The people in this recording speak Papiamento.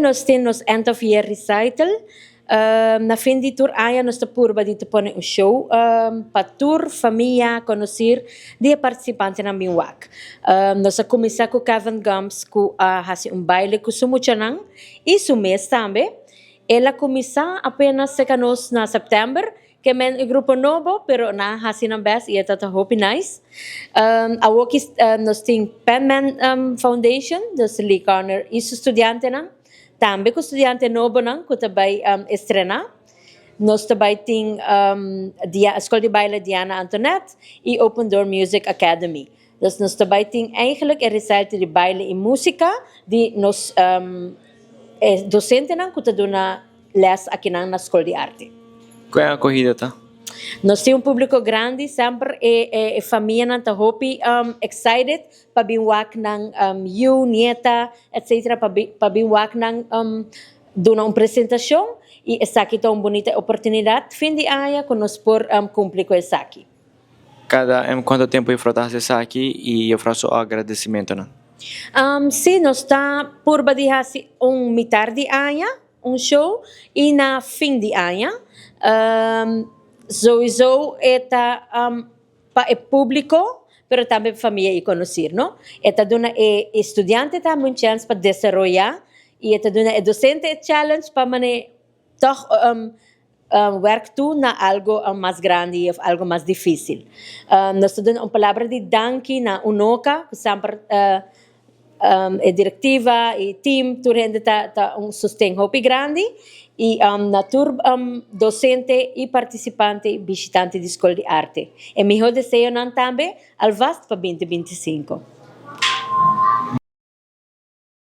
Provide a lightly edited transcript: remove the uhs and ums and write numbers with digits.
Nos tin nos end of year recital. Na fin di tur aña nos ta purba di ta pone un show pa tur famia conocer di e participantenan bin wak. Nos a cuminsa cu Kevin Gumbs cu a haci un baile cu su muchanan y su mes tambe. El a cuminsa apenas cerca nos na september. Ke men e grupo nobo, pero nan a hasi nan best i e ta ta hopi nice. Awoki nos tin Penman Foundation, dus Lee Garner i su studiantenan, tambe ku studiante nobonan ku ta bai estrená. Nos ta bai tin Skol di Baile Diana Antoinette i Open Door Music Academy. Dus nos ta bai tin eigenlijk e recital di baile i músika di nos e dosentenan ku ta duna les akinan na Skol di Arte. Kon e akohida ta? Nos tin un públiko grandi, semper e famianan ta hopi excited pa bin wak nan yu, nieta, etc. Pa bin wak nan duna un presentashon i esaki ta un bunita oportunidat fin di aña ku nos por kumpli ku esaki. Kada kuantu tempu juffrouw ta hasi esaki i juffrouw su agradesimentunan? Sí, nos ta purba di hasi un mitar di aña un show i na fin di aña. Souiso e ta pa e públiko pero tambe pa famia i konosir, no? E ta duna e estudiante tambe un chèns pa desaroyá i e ta duna e dosente e challenge pa manera tòg werk toe na algo mas grandi of algo mas difícil. Nos ta duna un palabra di danki na Unoca, ku semper e direktiva i team, tur hende ta un sosten hopi grandi i na tur dosente i partisipante i bishitante di Skol di Arte. E mihó deseonan tambe alvast pa 2025.